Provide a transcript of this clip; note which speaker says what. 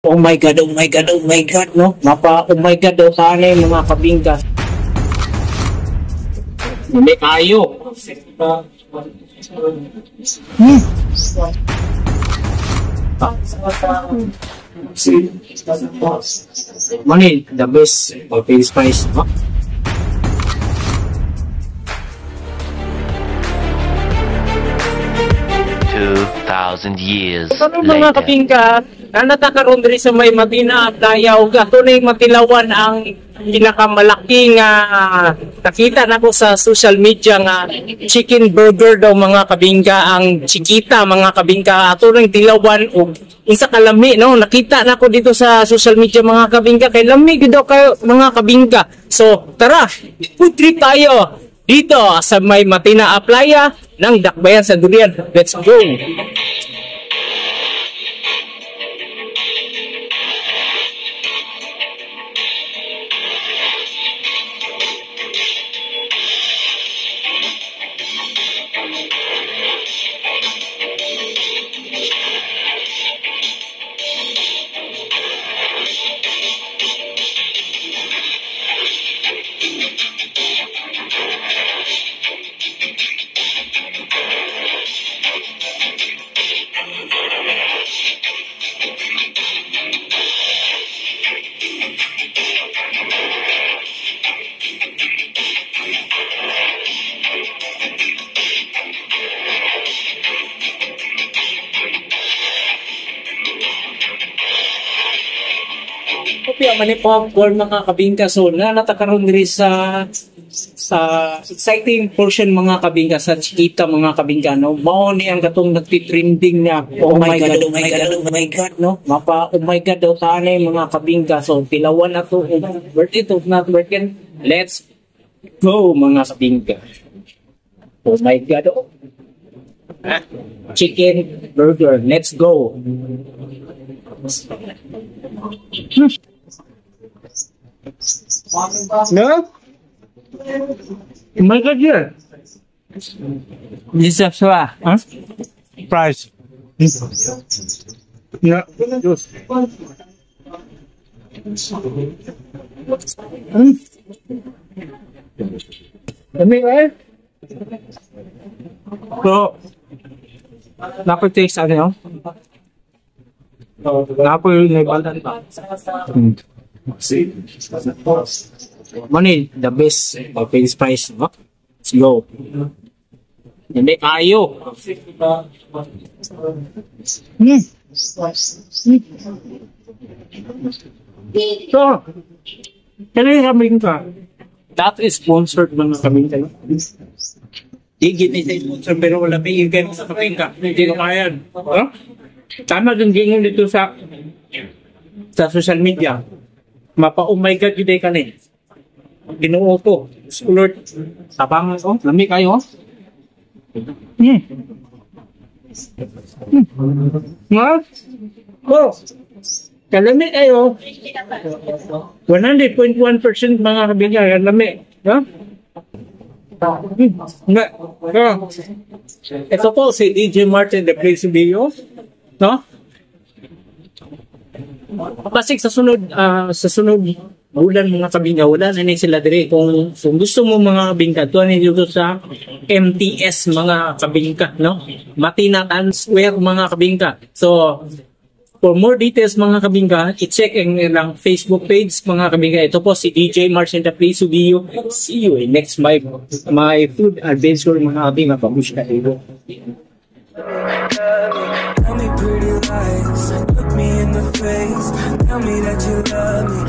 Speaker 1: Oh my God, oh my God, oh my God, no? Mapa, oh my God, daw tanay mga kabingka. Hindi kayo. Money, the best of spice, no?
Speaker 2: 2,000 years
Speaker 1: Ano mga
Speaker 2: later.
Speaker 1: kapingka, nanata karon diri sa may Madina at Dayaw tunay matilawan ang pinakamalaki nga nakita nako sa social media nga chicken burger daw mga kabingka, ang Chiquita mga kabingka, ato ring tilawan og unsa kalami, no? Nakita nako dito sa social media mga kabingka, kay lami gyud daw kayo mga kabingka. So tara, food trip tayo dito sa may Matina Aplaya ng Dakbayan sa Durian. Let's go! Kopya man ni popcorn mga kabingka. So nanata karon diri sa exciting portion mga kabingka sa Chiquita mga kabingka, no? Mao ni ang katong nagti-trending na oh my God, oh my God, oh my God, no? Mapa oh my God daw tanay mga kabingka. So tilawan na to, worth it or not worth it. Let's go mga kabingka. Oh my God, oh. Chicken burger, let's go. No? Oh my God, yeah.
Speaker 3: This is
Speaker 1: Huh?
Speaker 3: Price. Yeah. Juice.
Speaker 1: Dami eh.
Speaker 3: So, napo taste ano? Napo yung naibalan pa.
Speaker 1: Money, the best of his price, no? Let's go. Hindi kayo.
Speaker 3: So, kailan kami ka?
Speaker 1: That is sponsored mga kami. Di gini sa sponsor pero wala pa yung kayo sa kapingka.
Speaker 3: Hindi ko kaya. Huh? Tama din gingon dito sa social media. Mapa oh my God yun ka ni. Ginoo ko. Lord.
Speaker 1: Tabang oh, lami kayo.
Speaker 3: Nga? Oh. Kalami kayo. 100.1% mga kabingka. Kalami. No? Nga. Oh.
Speaker 1: Ito po si DJ Martin the place to be, oh.
Speaker 3: No?
Speaker 1: Kasi sa sunod bulan mga kabingka, wala na ni sila dire. Kung gusto mo mga kabingka, tuwa ni dito sa MTS mga kabingka, no? Matina Town Square mga kabingka. So, for more details mga kabingka, i-check ang ilang Facebook page mga kabingka. Ito po si DJ Martin the place to be you. See you in next my food adventure mga kabingka. Babush ka dito.
Speaker 4: Tell me pretty lies, look me in the face. Tell me that you love me.